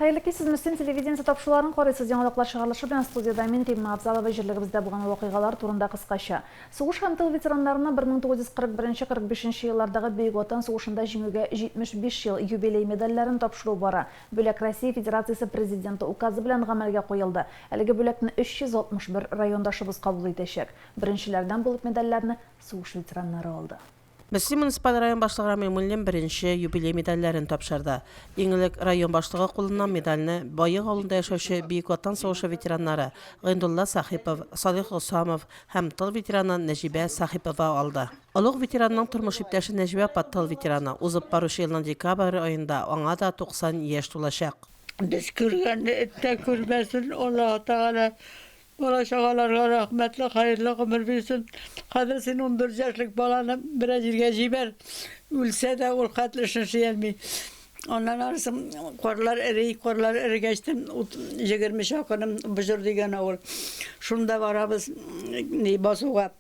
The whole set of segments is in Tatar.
Хәерле кич, сез Мөслим телевидениесе тапшыруларын карыйсыз. Яңалыклар чыгарылышы белән студиядә мин, Римма Абзалова, җирлегебездә булган вакыйгалар турында кыскача. Сугыш һәм тыл ветераннарына 1941-45 еллардагы Бөек Ватан сугышында җиңүгә 75 ел юбилей медальләрен тапшыру бара. Бүләк Россия Федерациясе Президенты указы белән гамәлгә куелды. Әлеге бүләкне 361 райондашыбыз кабул итәчәк. Беренчеләрдән булып медальләрне сугыш ветераннары алды. Мөслим муниципаль район башлыгы Рамил Муллин беренче юбилей медальләрен тапшырды. Иң элек район башлыгы кулыннан медальне Баек авылында яшәүче Бөек Ватан сугышы ветераннары Гыйндулла Сахипов, Салих Госамов һәм тыл ветераны Нәҗибә Сахипова алды. Олуг ветеранның тормыш иптәше Нәҗибә апа тыл ветераны, узып баручы елның декабрь аенда аңа да 90 яшь тулачак. Без күргәнне эт тә күрмәсен, Аллаһы Тәгалә Бала-чагаларга рәхмәтле, хәерле гомер бирсен. Хәзер син 14 яшьлек баланы берәр җиргә җибәр, үлсә дә ул хәтле эшне эшли алмый. Аннан арысын карлар эри, карлар эрегәчтен 20 чакрым Боҗыр дигән авыл. Шунда барабыз ни басуга.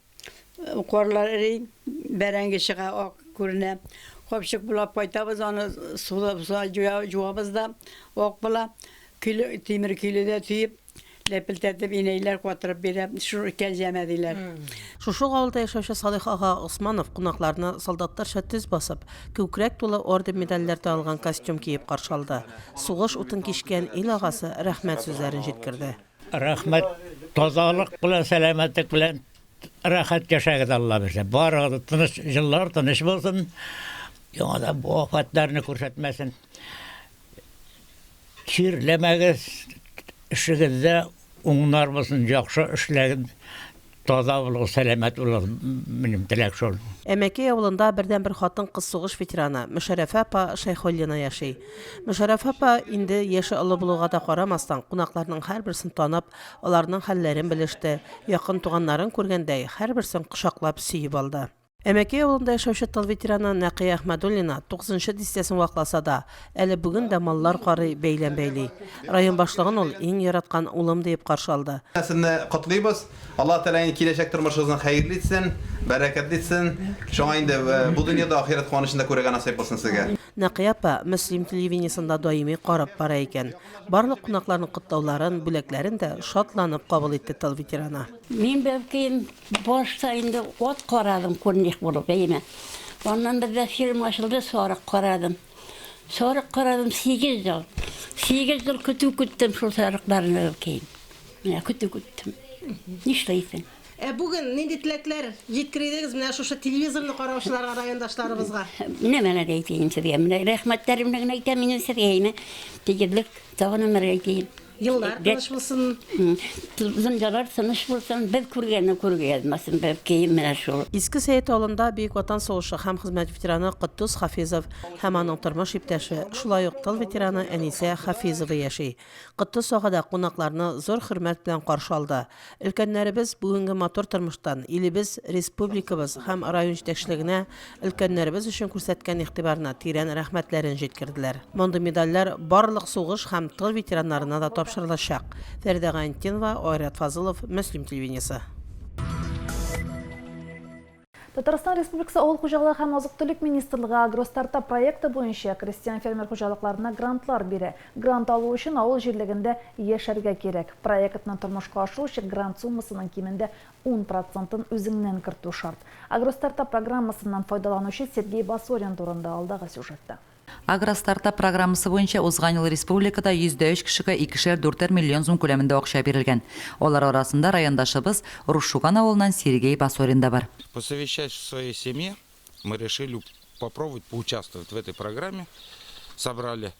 Карлар эри, бәрәңге чыга, ак күренә. Капчык булап кайтабыз, аны суда җуабыз да, ак була. Көйле, тимер көйледә төеп, ләпелтәтеп инәйләр катырып бирә. Шул кәлҗәмә диләр. Шушы ук авылда яшәүче Салих ага Госманов кунакларны солдатларча төз басып, күкрәк тулы орден-медальләр тагылган костюм киеп каршы алды. Сугыш утын кичкән ил агасы рәхмәт сүзләрен җиткерде. Рәхмәт, тазалык белән, сәламәтлек белән рәхәт яшәгез, Алла бирсә. Барыгыз да тыныч, җыллар тыныч булсын. Яңадан бу афәтләрне күрсәтмәсен. Чирләмәгез, эшегездә уңнар булсын, яхшы эшләгез, таза булыгыз, сәламәт булыгыз, минем теләк шул. Әмәкәй авылында бердәнбер хатын-кыз сугыш ветераны Мөшәрәфә апа Шәйхуллина яши. Мөшәрәфә апа инде яше олы булуга да карамастан, кунакларның һәрберсен танып, аларның хәлләрен белеште, якын туганнарын күргәндәй, һәрберсен кочаклап сөеп алды. Әмәкәй авылында яшәүче тыл ветераны Нәкыя Әхмәдуллина тугызынчы дистәсен вакласа да, әле бүген дә маллар карый, бәйләм бәйли. Район башлыгын ул иң яраткан улым диеп каршы алды. Сезне котлыйбыз. Аллаһ Тәгалә инде киләчәк тормышыгызны хәерле итсен, бәрәкәтле итсен. Шуңа инде бу дөньяда ахирәт куанычын да күрергә насыйп булсын сезгә. Нәкыя апа Мөслим телевидениесен дә даими карап бара икән. Барлык кунакларның котлауларын, бүләкләрен дә шатланып кабул итте тыл ветераны. Мин бәбкәем Башта инде ат карадым, курних булып, әйеме. Аннан бездә ферма ачылды, сарык карадым. Сарык карадым 8 ел. 8 ел көтү көттем шул сарыкларны бәбкәем. Менә көтү көттем. Нишләйсең? Ә бүген нинди теләкләр җиткеридегез менә шушы телевизорны караучыларга, райондашларыбызга? Менә менә дә әйтәем сезгә. Менә рәхмәтләремне генә әйтәм инде сезгә, әйеме. Тигезлек тагын өмер әйтәем. Еллар тыныч булсын. Дөньялар тыныч булсын, без күргәнне күрергә язмасын, бәбкәем, менә шул. Иске Сәет авылында Бөек Ватан сугышы һәм хезмәт ветераны Котдус Хафизов һәм аның тормыш иптәше, шулай ук тыл ветераны Әнисә Хафизова яши. Котдус ага да кунакларны зур хөрмәт белән каршы алды. Өлкәннәребез бүгенге матур тормыштан, илебез, республикабыз һәм район җитәкчелегенә өлкәннәребез өчен күрсәткән игътибарына тирән рәхмәтләрен җиткерделәр. Мондый медальләр барлык сугыш һәм тыл ветераннарына да тапшырылачак. Фәридә Гайнетдинова, Айрат Фазылов, Мөслим телевидениесе. Татарстан Республикасы Авыл хуҗалыгы һәм азык-төлек министрлыгы Агростартап проекты буенча крестьян-фермер хуҗалыкларына грантлар бирә. Грант алу өчен авыл җирлегендә яшәргә кирәк. Проектны тормышка ашыру өчен грант суммасының кимендә 10 процентын үзеңнән кертү шарт. Агростартап программасыннан файдаланучы Сергей Басорин турында алдагы сюжетта. Агростартап программасы буенча узган ел республикада 103 кешегә икешәр-дүртәр миллион сум күләмендә акча бирелгән. Алар арасында райондашыбыз, Рус Шуган авылыннан Сергей Басорин да бар. Посовещавшись в своей семье, мы решили попробовать поучаствовать в этой программе. Собрали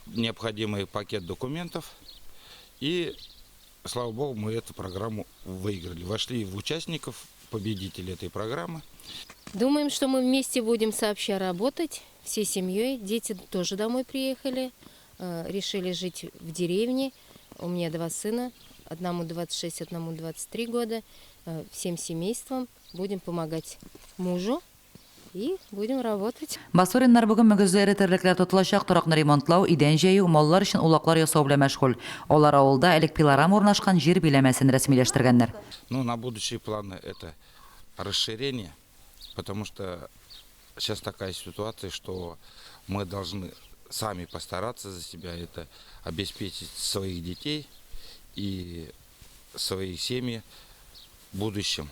необходимый пакет документов и, слава богу, мы эту программу выиграли. Вошли в участников, победителей этой программы. Думаем, что мы вместе будем сообща работать, всей семьей. Дети тоже домой приехали, решили жить в деревне. У меня два сына, одному 26, одному 23 года. Всем семейством будем помогать мужу и будем работать. Басориннар бүген мөгезле эре терлекләр тотылачак торакны ремонтлау, идән җәю, маллар өчен улаклар ясау белән мәшгуль. Алар авылда элек пилорама урнашкан җир биләмәсен рәсмиләштергәннәр. Ну, на будущие планы это расширение, потому что сейчас такая ситуация, что мы должны сами постараться за себя, это обеспечить своих детей и свои семьи будущим.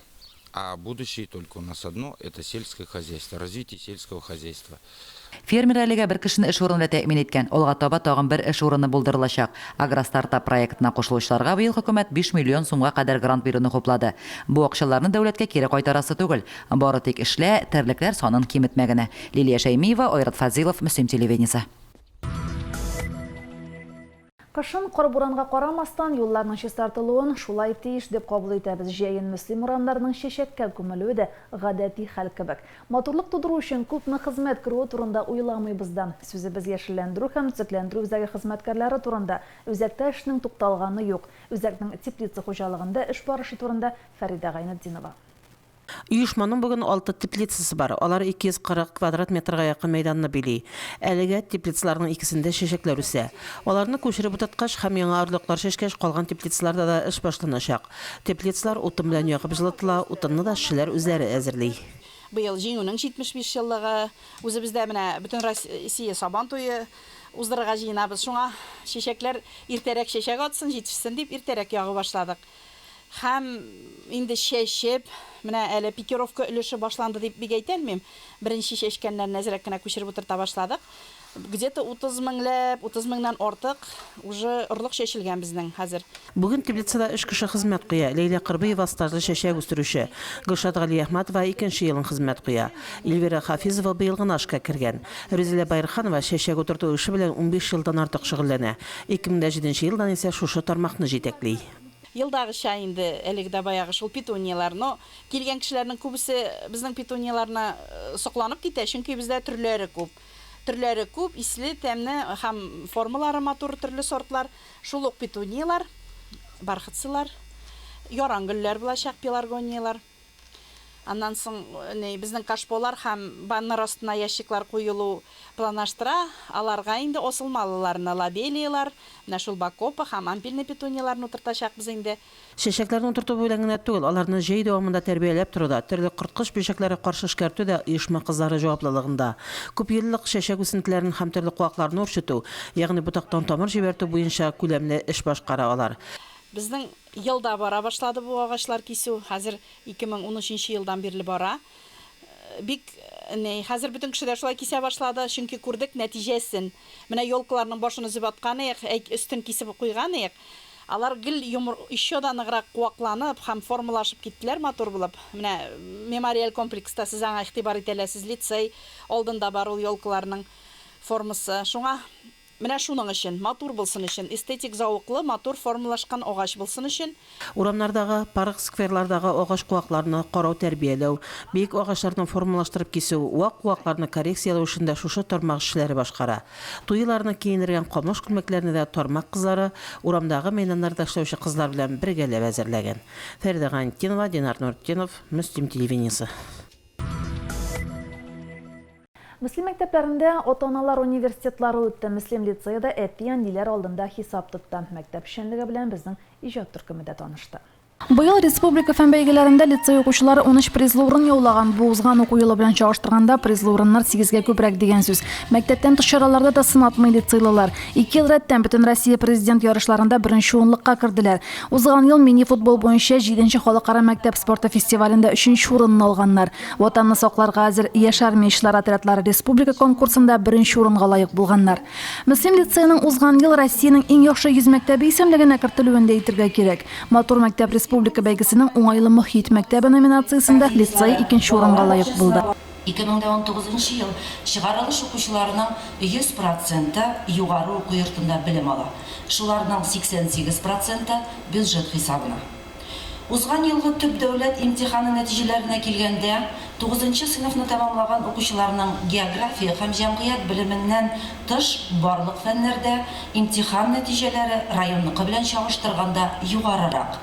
А будущее только у нас одно – это сельское хозяйство, развитие сельского хозяйства. Фермер әлегә бер кешене эш урыны белән тәэмин иткән. Алга таба тагын бер эш урыны булдырылачак. Агростартап проектына кушылучыларга быел хөкүмәт 5 миллион сумга кадәр грант бирүне хуплады. Бу акчаларны дәүләткә кире кайтарасы түгел. Бары тик эшлә, терлекләр санын киметмә генә. Лилия Шәймиева, Айрат Фазыйлов, Мөслим телевидениесе. Кышын кар-буранга карамастан, юлларның чистартылуын шулай тиеш дип кабул итәбез. Җәен Мөслим урамнарының чәчәккә күмелүе дә гадәти хәл кебек. Матурлык тудыру өчен күпме хезмәт керүе турында уйламыйбыз да. Сүзебез яшелләндерү һәм төзекләндерү үзәге хезмәткәрләре турында. Үзәктә эшнең тукталганы юк. Үзәкнең теплица хуҗалыгында эш барышы турында Фәридә Гайнетдинова. Оешманың бүген алты теплицасы бар, алар 240 квадрат метрга якын мәйданны били. Әлегә теплицаларның икесендә чәчәкләр үсә. Аларны күчереп утырткач һәм яңа орлыклар чәчкәч, калган теплицаларда да эш башланачак. Теплицалар утын белән ягып җылытыла, утынны да эшчеләр үзләре әзерли. Быел Җиңүнең 75 еллыгы, үзебездә менә Бөтенроссия Сабан туе уздырырга җыенабыз. Шуңа чәчәкләр иртәрәк чәчәк атсын, җитешсен дип иртәрәк ягып башладык. Һәм инде чәчеп, менә әле пикировка өлеше башланды дип бик әйтә алмыйм. Беренче чәчкәннәрне әзрәк кенә күчереп утырта башладык. Где-то 30 меңләп, 30 меңнән артык уже орлык чәчелгән безнең хәзер. Бүген теплицада өч кеше хезмәт куя, Ләйлә Кырбыева стажлы чәчәк үстерүче, Гөлшат Галиәхмәтова икенче елын хезмәт куя. Эльвира Хафизова быел гына эшкә кергән. Рүзилә Байрханова чәчәк утырту эше белән 15 елдан артык шөгыльләнә. 2007 елдан исә шушы тармакны җитәкли. Елдагыча инде, әлеге дә баягы шул петунияләр. Но килгән кешеләрнең күбесе безнең петунияләрне сокланып китә, чөнки бездә төрләре күп. Төрләре күп, исле, тәмле һәм формалары матур төрле сортлар. Шул ук петунияләр, бархатцылар, яран гөлләр булачак, пеларгонияләр. Аннан соң ни, безнең кашполар һәм баннер астына ящиклар куелу планлаштыра. Аларга инде осылмалыларны, лобелиялар, менә шул бакопа һәм ампельный петунияларны утыртачакбыз инде. Чәчәкләрне утырту белән генә түгел, аларны җәй дәвамында тәрбияләп тору да, төрле корткыч бөҗәкләргә каршы эшкәртү дә оешма кызлары җаваплылыгында. Күпьеллык чәчәк үсентеләрен һәм төрле куакларны үрчетү, ягъни ботактан тамыр җибәртү буенча күләмле эш башкара алар. Безнең елда бара башлады бу агачлар кисү. Хәзер 2013 нче елдан бирле бара. Бик ни, хәзер бөтен кеше дә шулай кисә башлады, чөнки күрдек нәтиҗәсен. Менә елкаларның башын өзеп аткан иек, әйт, өстен кисеп куйган иек. Алар гел йомыр, еще да ныграк куакланып һәм формалашып киттеләр матур булып. Менә мемориаль комплекста сез аңа игътибар итә аласыз, лицей алдында бар ул елкаларның формасы. Шуңа Менә шуның өчен, матур булсын өчен, эстетик зәвыклы, матур формалашкан агач булсын өчен. Урамнардагы, парк-скверлардагы агач-куакларны карау-тәрбияләү, биек агачларны формалаштырып кисү, вак куакларны коррекцияләү эшен дә шушы тармак эшчеләре башкара. Туйларны киендергән камыш күлмәкләрне дә тармак кызлары, урамдагы мәйданнарда эшләүче кызлар белән бергәләп әзерләгән. Фәридә Гайнетдинова, Динар Нуретдинов, Мөслим телевидениесе. Мөслим мәктәпләрендә ата-аналар университетлары үтте. Мөслим лицее да әти-әниләр алдында хисап тотты. Мәктәп эшчәнлеге белән безнең иҗат төркеме дә танышты. Быел республика фән бәйгеләрендә лицей укучылары 13 призлы урын яулаган. Бу узган уку елы белән чагыштырганда призлы урыннар сигезгә күбрәк дигән сүз. Мәктәптән тыш чараларда да сынатмый лицейлылар. Ике ел рәттән Бөтенроссия президент ярышларында беренче унлыкка керделәр. Узган ел мини-футбол буенча җиденче халыкара мәктәп спорты фестивалендә өченче урынны алганнар. Ватанны сакларга әзер яшь армиячеләр отрядлары республика конкурсында беренче урынга лаек булганнар. Мөслим лицееның узган ел Россиянең иң яхшы 100 мәктәбе исемлегенә кертелүен дә әйтергә кирәк. Матур мәктәп республика бәйгесенең Уңайлы мохит мәктәбе номинациясендә лицей икенче урынга лаек булды. 2019 нчы ел чыгарылыш укучыларының 100 проценты югары уку йортында белем ала, шуларның 88 проценты, бюджет хисабына. Узган елгы төп дәүләт имтиханы нәтиҗәләренә килгәндә, тугызынчы сыйныфны тәмамлаган укучыларның география һәм җәмгыять белеменнән тыш барлык фәннәрдә имтихан нәтиҗәләре районныкы белән чагыштырганда югарырак.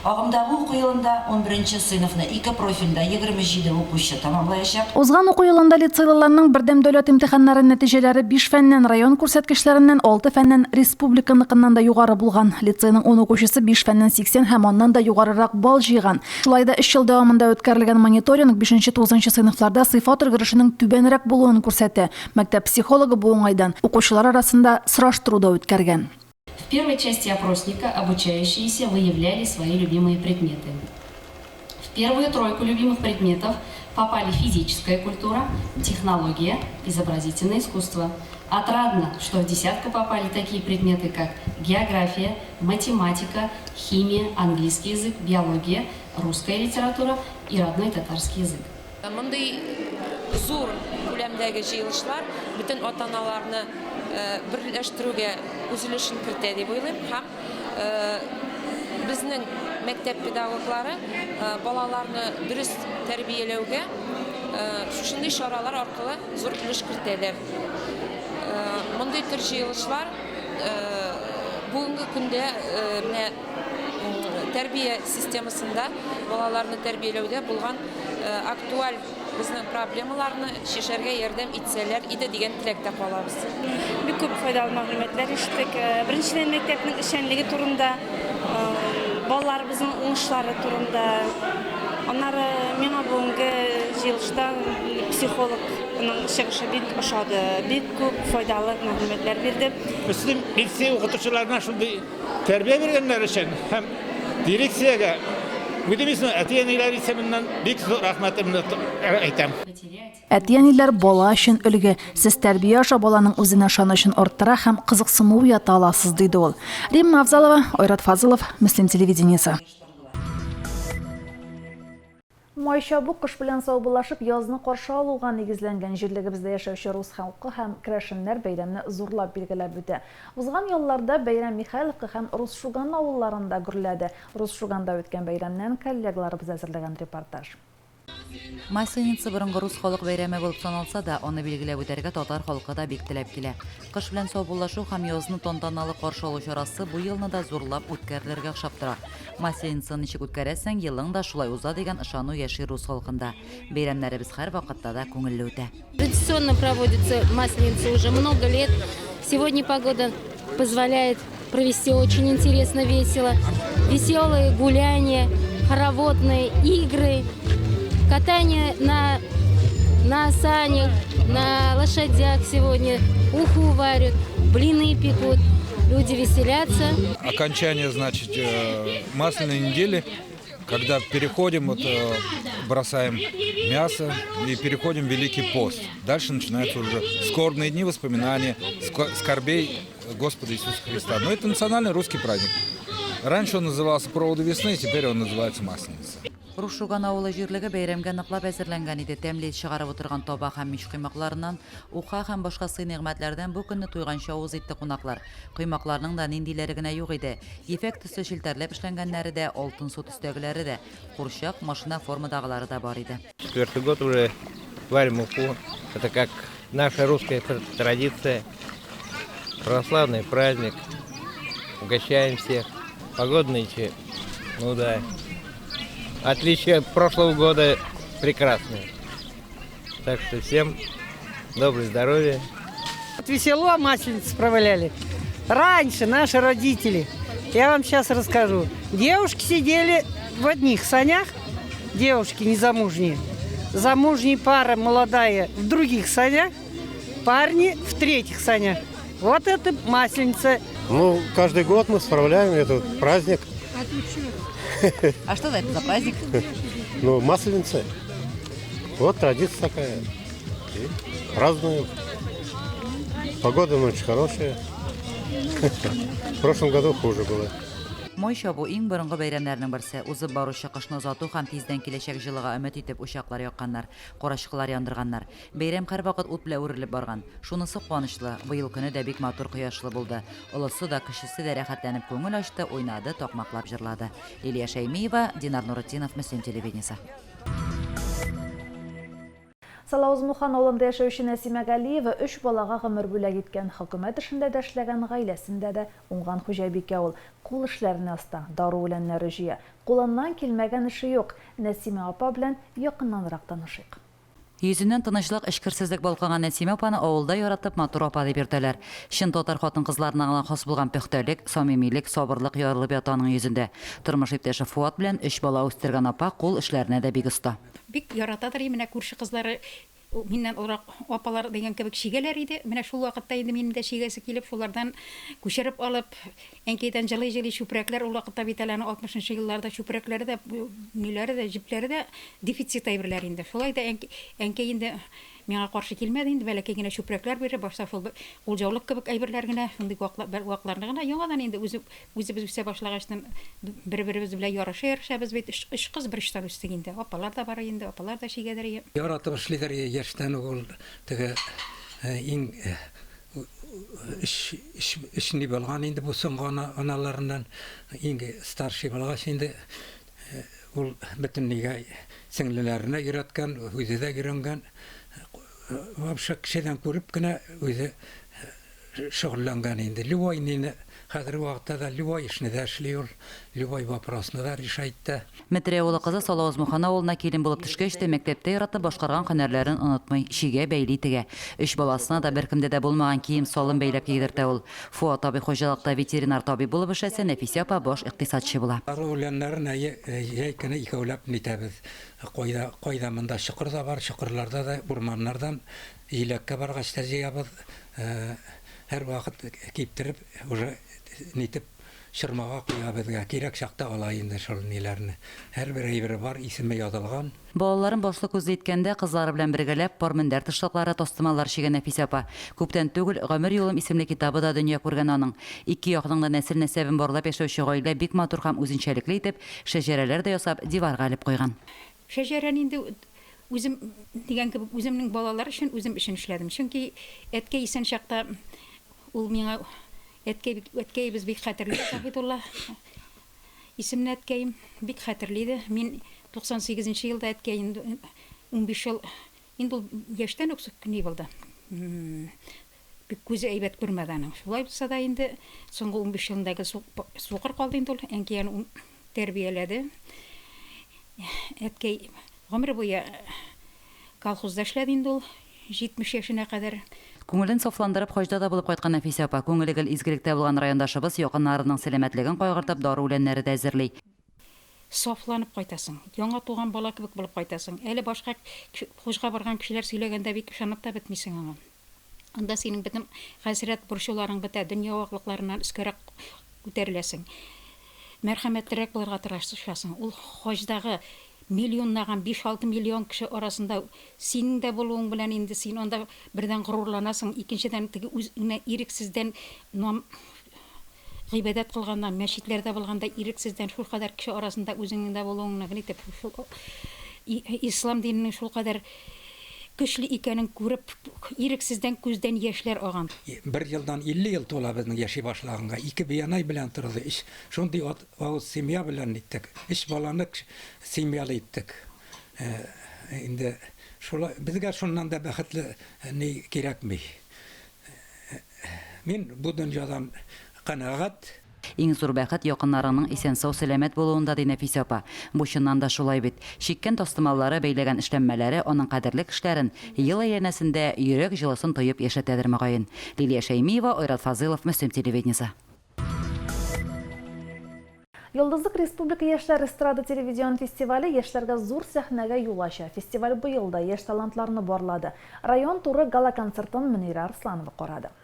Агымдагы уку елында унберенче сыйныфны ике профильдә 27 укучы тәмамлаячак. Узган уку елында лицейлыларның бердәм дәүләт имтиханнары нәтиҗәләре биш фәннән район күрсәткечләреннән, алты фәннән республиканыкыннан да югары булган. Лицейның ун укучысы биш фәннән 80 һәм аннан да югарырак балл җыйган. Шулай да өч ел дәвамында үткәрелгән мониторинг бишенче-тугызынчы сыйныфларда сыйфат өлгерешенең түбәнрәк булуын күрсәтә. Мәктәп психологы бу уңайдан укучылар арасында сораштыру да үткәргән. В первой части опросника обучающиеся выявляли свои любимые предметы. В первую тройку любимых предметов попали физическая культура, технология, изобразительное искусство. Отрадно, что в десятку попали такие предметы, как география, математика, химия, английский язык, биология, русская литература и родной татарский язык. Мондый зур күләмдәге җыелышлар бөтен ата-аналарны берләштерүгә үз өлешен кертә дип уйлыйм һәм безнең мәктәп педагоглары балаларны дөрес тәрбияләүгә шушындый чаралар аркылы зур өлеш кертәләр. Мондый төр җыелышлар бүгенге көндә менә тәрбия системасында балаларны тәрбияләүдә булган актуаль безнең проблемаларны чишәргә ярдәм итсәләр иде дигән теләктә калабыз. Бик күп файдалы мәгълүматлар ишеттек. Беренчедән, мәктәпнең эшчәнлеге турында, балаларыбызның уңышлары турында. Аннары миңа бүгенге җыелышта психологның чыгышы бик ошады. Бик күп файдалы мәгълүматлар бирде. Мөслим лицее укытучыларына шундый Тәрбия биргәннәре өчен һәм дирекциягә үзебезнең әти-әниләр исеменнән бик зур рәхмәтемне әйтәм. Әти-әниләр бала өчен өлге. Сез тәрбия аша баланың үзенә ышанычын арттыра һәм кызыксыну уята аласыз, диде ул. Римма Авзалова, Айрат Фазылов, Мөслим телевидениесе. Май чабу кыш белән саубуллашып, язны каршы алуга нигезләнгән җирлегебездә яшәүче рус халкы һәм керәшеннәр бәйрәмне зурлап билгеләп үтә. Узган ялларда бәйрәм Михайловка һәм Рус Шуган авылларында гөрләде. Рус Шуганда үткән бәйрәмнән коллегаларыбыз әзерләгән репортаж. Масленица борынгы рус халык бәйрәме булып саналса да, аны билгеләп үтәргә татар халкы да бик теләп килә. Кыш белән саубуллашу һәм язны тантаналы каршы алу чарасы бу елны да зурлап үткәрелергә охшап тора. Масленицаны ничек үткәрәсең, елың да шулай уза дигән ышану яши рус халкында. Бәйрәмнәребез һәрвакытта да күңелле үтә. Традиционно проводится Масленица уже много лет. Сегодня погода позволяет провести очень интересно, весело. Веселые гуляния, хороводные игры, катание на, на санях, на лошадях сегодня, уху варят, блины пекут. Люди веселятся. Окончание, значит, э, масляной недели когда переходим, вот, э, бросаем мясо и переходим в Великий пост. Дальше начинаются уже скорбные дни, воспоминания, скорбей Господа Иисуса Христа. Но это национальный русский праздник. Раньше он назывался «Проводы весны», теперь он называется «Масленица». Рус Шуган авылы җирлеге бәйрәмгә ныклап әзерләнгән иде. Тәмле ит чыгарып утырган таба һәм мич коймакларыннан, уха һәм башка сый-нигъмәтләрдән бу көнне туйганчы авыз итте кунаклар. Коймакларның да ниндиләре генә юк иде. Ефәк төсле челтәрләп эшләнгәннәре дә, алтынсу төстәгеләре дә, курчак, машина формадагылары да бар иде. Четвертый год уже варим уху. Это как наша русская традиция. Православный праздник. Угощаем всех. Погода нынче, ну да, отличие от прошлого года прекрасное. Так что всем доброго здоровья. Вот весело масленицу справляли. Раньше наши родители, я вам сейчас расскажу, девушки сидели в одних санях, девушки незамужние, замужние пара молодая в других санях, парни в третьих санях. Вот это масленица. Ну, каждый год мы справляем этот праздник. А что это за праздник? Ну, масленица. Вот традиция такая. И празднуем. Погода ночь хорошая. В прошлом году хуже было. Май чабу иң борынгы бәйрәмнәрнең берсе. Узып баручы кышны озату һәм тиздән киләчәк җылыга өмет итеп учаклар якканнар, карачкылар яндырганнар. Бәйрәм һәрвакыт ут белән үрелеп барган. Шунысы куанычлы, быел көне дә бик матур кояшлы булды. Олысы да, кечесе дә рәхәтләнеп күңел ачты, уйнады, такмаклап җырлады. Лилия Шәймиева, Динар Нуретдинов, Мөслим телевидениесе. Салауз-Мухан авылында яшәүче Нәсимә Галиева өч балага гомер бүләк иткән. Хөкүмәт эшендә дә эшләгән, гаиләсендә дә уңган хуҗабикә ул. Кул эшләренә оста, дару үләннәре җыя. Кулыннан килмәгән эше юк. Нәсимә апа белән якыннанрак танышыйк. Йөзеннән тынычлык, эчкерсезлек балкыган Нәсимә апаны авылда яратып, матур апа дип йөртәләр. Чын татар хатын-кызларына гына хас булган пөхтәлек, самимилек, сабырлык ярылып ята аның йөзендә. Тормыш иптәше Фуат белән өч бала үстергән апа кул эшләренә дә бик оста. Бик яратадыр и, менә күрше кызлары миннән олырак апалар дигән кебек чигәләр иде. Менә шул вакытта инде минем дә чигәсе килеп, шулардан күчереп алып, әнкәйдән җылый-җылый чүпрәкләр, ул вакытта бит әле аның алтмышынчы елларда чүпрәкләре дә, ниләре дә, җепләре дә дефицит әйберләр инде. Шулай да әнкәй инде миңа каршы килмәде инде, бәләкәй генә чүпрәкләр бирде, башта шул кулъяулык кебек әйберләр генә, шундый вакларны гына яңадан инде үзе Үзебез үсә башлагачтын бер-беребез белән ярыша-ярыша без бит өч кыз бер очтан үстек инде. Апалар да бар инде, апалар да чигәдер ие. Яратып эшлидер ие, яшьтән үк ул теге иң өч, өч, өч ни булган инде бу соңгы ана, аналарыннан иң старший булгач инде ул бөтен нигә сеңлеләренә өйрәткән, үзе дә өйрәнгән. Вообще кешедән күреп кенә үзе шөгыльләнгән инде. Любой нине, хәзерге вакытта да любой эшне дә эшли ул, любой вопросны да решать итә. Метрәй авылы кызы Салавыз Мухан авылына килен булып төшкәч тә, мәктәптә яратып башкарган һөнәрләрен онытмый, чигә, бәйли, тегә. Өч баласына да беркемдә дә булмаган кием-салым бәйләп кигертә ул. Фоат абый хуҗалыкта ветеринар табиб булып эшләсә, Нәфисә апа баш икътисадчы була. Дару үләннәрен, әйе, җәй көне икәүләп нитәбез. Кайда, кайда монда чокыр да бар, чокырларда да, урманнардан Җиләккә баргач та җыябыз. Һәрвакыт киптереп, уже нитеп чормага куя безгә. Кирәк чакта ала инде шул ниләрне. Һәрбер әйбере бар, исеме язылган. Балаларын башлы-күзле иткәндә, кызлары белән бергәләп, пар мендәр тышлыклары, тастымаллар чигә Нәфисә апа. Күптән түгел Гомер юлым исемле китабы да дөнья күргән аның. Ике якның да нәсел-нәсәбен барлап яшәүче гаилә бик матур һәм үзенчәлекле итеп, шәҗәрәләр дә ясап, диварга элеп куйган. Шәҗәрәне инде үзем дигән кебек, үземнең балалар өчен, үзем өчен эшләдем. Чөнки әткәй исән чакта ул миңа әткәй бик, әткәебез бик хәтерли иде, Заһидулла исемле әткәем бик хәтерли иде. Мин 98 нче елда әткәй инде 15 ел, инде ул яшьтән үк ни булды, бик күзе әйбәт күрмәде аның. Шулай булса да инде соңгы 15 елында гел сукыр калды инде ул. Әнкәй аны тәрбияләде. Әткәй гомере буе колхозда эшләде инде ул, 70 яшенә кадәр. Күңелен сафландырып, хаҗда да булып кайткан Нәфисә апа, күңеле гел изгелектә булган райондашыбыз якыннарының сәламәтлеген кайгыртып, дару үләннәре дә әзерли. Сафланып кайтасың. Яңа туган бала кебек булып кайтасың. Әле башка хаҗга барган кешеләр сөйләгәндә бик ышанып та бетмисең аңа. Анда синең бөтен хәсрәт, борчуларың бетә, дөнья ваклыкларыннан өскәрәк күтәреләсең. Мәрхәмәтлерәк булырга тырышасың. Ул хаҗдагы миллионлаган, биш-алты миллион кеше арасында синең дә булуың белән инде син анда бердән горурланасың, икенчедән теге үзеңә ирексездән нам гыйбадәт кылганда, мәчетләрдә булганда ирексездән шулкадәр кеше арасында үзеңнең дә булуыңны гел итеп, шул ислам диненең шулкадәр көчле икәнен күреп, ирексездән күздән яшьләр аган. Бер елдан 50 ел тула безнең яши башлаганга. Ике бианай белән торды. Өч шундый ат авыз семья белән иттек. Өч баланы семьялы иттек. Инде шулай безгә шуннан да бәхетле ни кирәкми. Мин бу дөньядан канәгать. Иң зур бәхет, якыннарыңның исән-сау, сәламәт булуында, ди Нәфисә апа. Бу чыннан да шулай бит. Чиккән тастымаллары, бәйләгән эшләнмәләре аның кадерле кешеләрен ел әйләнәсендә йөрәк җылысын тоеп яшәтәдер, мөгаен. Лилия Шәймиева, Айрат Фазыйлов, Мөслим телевидениесе. Йолдызлык республика яшьләр эстрада телевизион фестивале яшьләргә зур сәхнәгә юл ача. Фестиваль быел да яшь талантларны барлады. Район туры гала-концертын Мөнирә Арсланова карады.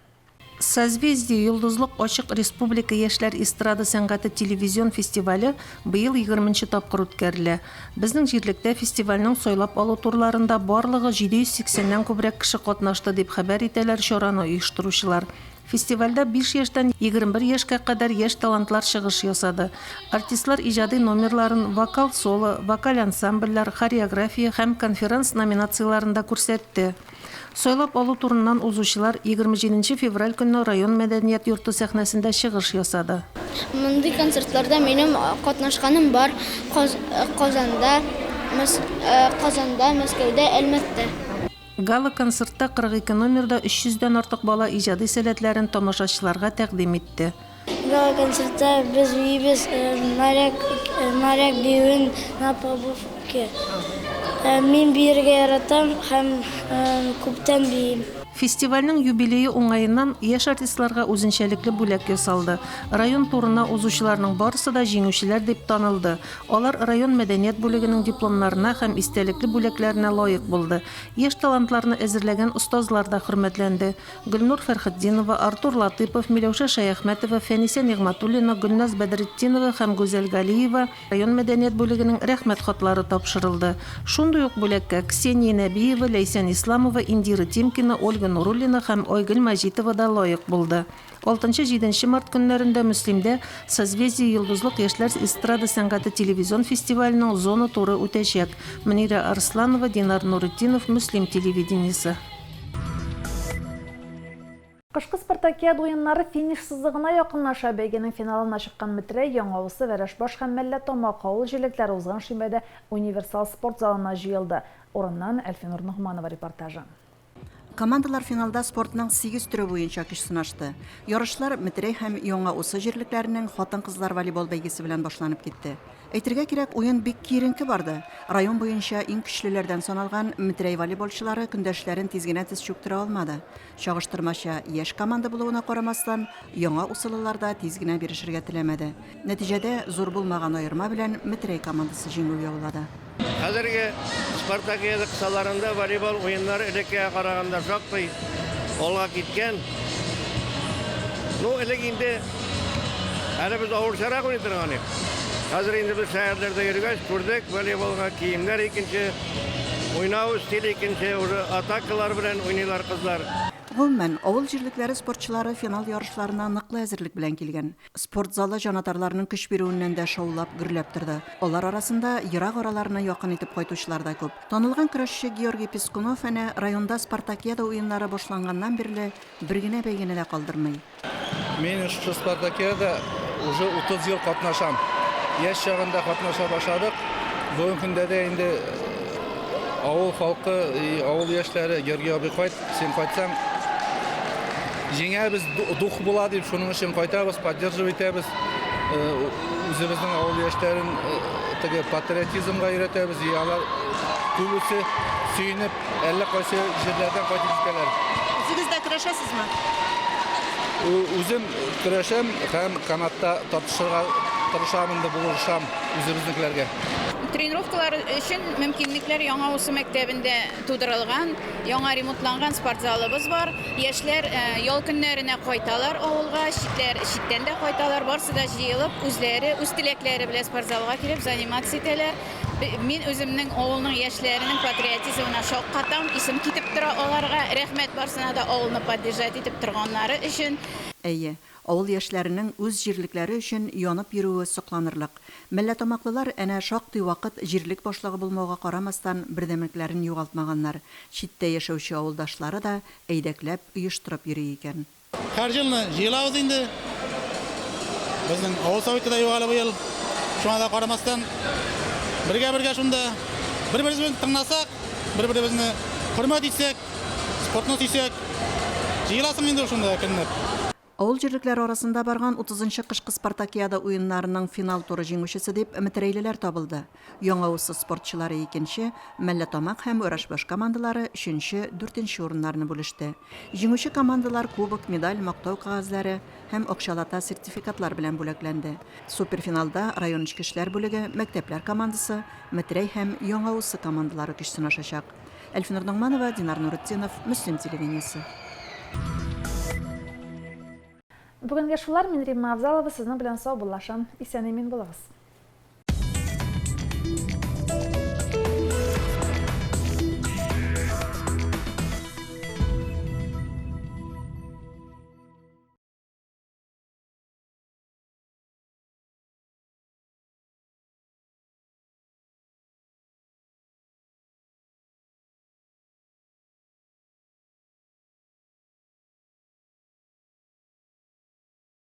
Созвездие-Йолдызлык ачык республика яшьләр эстрада сәнгате телевизион фестивале быел егерменче тапкыр үткәрелә. Безнең җирлектә фестивальнең сайлап алу турларында барлыгы 780 нән күбрәк кеше катнашты, дип хәбәр итәләр чараны оештыручылар. Фестивальдә биш яшьтән 21 яшькә кадәр яшь талантлар чыгыш ясады. Артистлар иҗади номерларын вокал-соло, вокаль ансамбльләр, хореография һәм конферанс номинацияләрендә күрсәтте. Сайлап алу турыннан узучылар 27 нче февраль көнне район мәдәният йорты сәхнәсендә чыгыш ясады. Мондый концертларда минем катнашканым бар, Казанда, Казанда, Мәскәүдә, Әлмәттә. Гала-концертта 42 номерда 300 дән артык бала иҗади сәләтләрен тамашачыларга тәкъдим итте. Гала-концертта без биибез Моряк, Моряк биюен на побывке. Мин биергә яратам һәм күптән биим. Фестивальнең юбилее уңаеннан яшь артистларга үзенчәлекле бүләк ясалды. Район турына узучыларның барысы да җиңүчеләр дип танылды. Алар район мәдәният бүлегенең дипломнарына һәм истәлекле бүләкләренә лаек булды. Яшь талантларны әзерләгән остазлар да хөрмәтләнде. Гөлнур Фәрхетдинова, Артур Латыйпов, Миләүшә Шәяхмәтова, Фәнисә Нигъмәтуллина, Гөлназ Бәдретдинова һәм Гүзәл Галиева район мәдәният бүлегенең Рәхмәт хатлары тапшырылды. Шундый ук бүләккә Ксения Нәбиева, Ләйсән Исламова, Индира Тимкина, Ольга Нуруллина һәм Айгөл Мәҗитова да лаек булды. Алтынчы-җиденче март көннәрендә Мөслимдә Созвездие-Йолдызлык яшьләр эстрада сәнгате телевизион фестиваленең зона туры үтәчәк. Мөнирә Арсланова, Динар Нуретдинов, Мөслим телевидениесе. Кышкы Спартакиада уеннары финиш сызыгына якынлаша. Бәйгенең финалына чыккан Метрәй, Яңа Усы, Вәрәшбаш һәм Мәлләтамак авыл җирлекләре узган шимбәдә Универсал спорт залына җыелды. Урыннан Әлфинур Ногманова репортажы. Командалар финалда спортның сигез төре буенча көч сынашты. Ярышлар Метрәй һәм Яңа Усы җирлекләренең хатын-кызлар волейбол бәйгесе белән башланып китте. Әйтергә кирәк, уен бик киеренке барды. Район буенча иң көчлеләрдән саналган Метрәй волейболчылары көндәшләрен тиз генә тез чүктерә алмады. Чагыштырмача яшь команда булуына карамастан, Яңа Усылылар да тиз генә бирешергә теләмәде. Нәтиҗәдә, зур булмаган аерма белән Метрәй командасы җиңү яулады. Хәзерге Спартакиада кысаларында волейбол уеннары элеккегә караганда шактый алга киткән. Ну, элек инде әле без авырчарак уйный торган идек. Хәзер инде без шәһәрләрдә йөргәч, күрдек, волейболга киемнәр икенче, уйнау стиле икенче, уже атакалар белән уйныйлар кызлар. Гомумән, авыл җирлекләре спортчылары финал ярышларына ныклы әзерлек белән килгән. Спорт залы җанатарларның көч бирүеннән дә шаулап, гөрләп торды. Алар арасында ерак араларны якын итеп кайтучылар да күп. Танылган көрәшче Георгий Пискунов әнә районда Спартакиада уеннары башланганнан бирле бер генә бәйгене дә калдырмый. Мин шушы Спартакиада уже 30 ел катнашам. Яшь чагында катнаша башладык. Бүгенге көндә дә инде авыл халкы, авыл яшьләре, Георгий абый кайт, Син кайтсаң, җиңәбез, дух була дип, шуның өчен кайтабыз, поддерживать итәбез. Э, үзебезнең авыл яшьләрен э, теге патриотизмга өйрәтәбез, и алар күбесе сөенеп, әллә кайсы җирләрдән кайтып җитәләр. Үзегез дә көрәшәсезме? Үзем көрәшәм һәм канатта тартышырга тырышам инде, булышам үзебезнекеләргә. Тренировкалар өчен мөмкинлекләр Яңа Усы мәктәбендә тудырылган. Яңа ремонтланган спортзалыбыз бар. Яшьләр ял көннәренә кайталар авылга, читләр, читтән дә кайталар. Барсы да җыелып, үзләре, үз теләкләре белән спортзалга килеп заниматься итәләр. Мин үземнең авылның яшьләренең патриотизмына шаккатам, исем китеп тора аларга. Рәхмәт барсына да авылны поддержать итеп торганнары өчен. Әйе, авыл яшьләренең үз җирлекләре өчен янып йөрүе сокланырлык. Мәлләтамаклылар әнә шактый вакыт җирлек башлыгы булмауга карамастан бердәмлекләрен югалтмаганнар, читтә яшәүче авылдашлары да әйдәкләп, оештырып йөри икән. Һәр елны җыелабыз инде. Безнең авыл советы да юк әле быел. Шуңа да карамастан, бергә-бергә шунда бер-беребезне тыңласак, бер-беребезне хөрмәт итсәк, спортны сөйсәк, җыеласың инде шунда әкренләп. Авыл җирлекләре арасында барган утызынчы кышкы Спартакиада уеннарының финал туры җиңүчесе дип метрәйлеләр табылды. Яңа Усы спортчылары икенче, Мәлләтамак һәм Өрәшбаш командалары өченче, дүртенче урыннарны бүлеште. Җиңүче командалар кубок, медаль, мактау кәгазьләре һәм акчалата сертификатлар белән бүләкләнде. Суперфиналда район эчке эшләр бүлеге, мәктәпләр командасы, Метрәй һәм Яңа Усы командалары көч сынашачак. Әлфинур Ногманова, Динар Нуретдинов, Мөслим телевидениесе. Бүгенгә шулар, мин Римма Авзалова сезнең белән саубуллашам. Исән-имин булыгыз.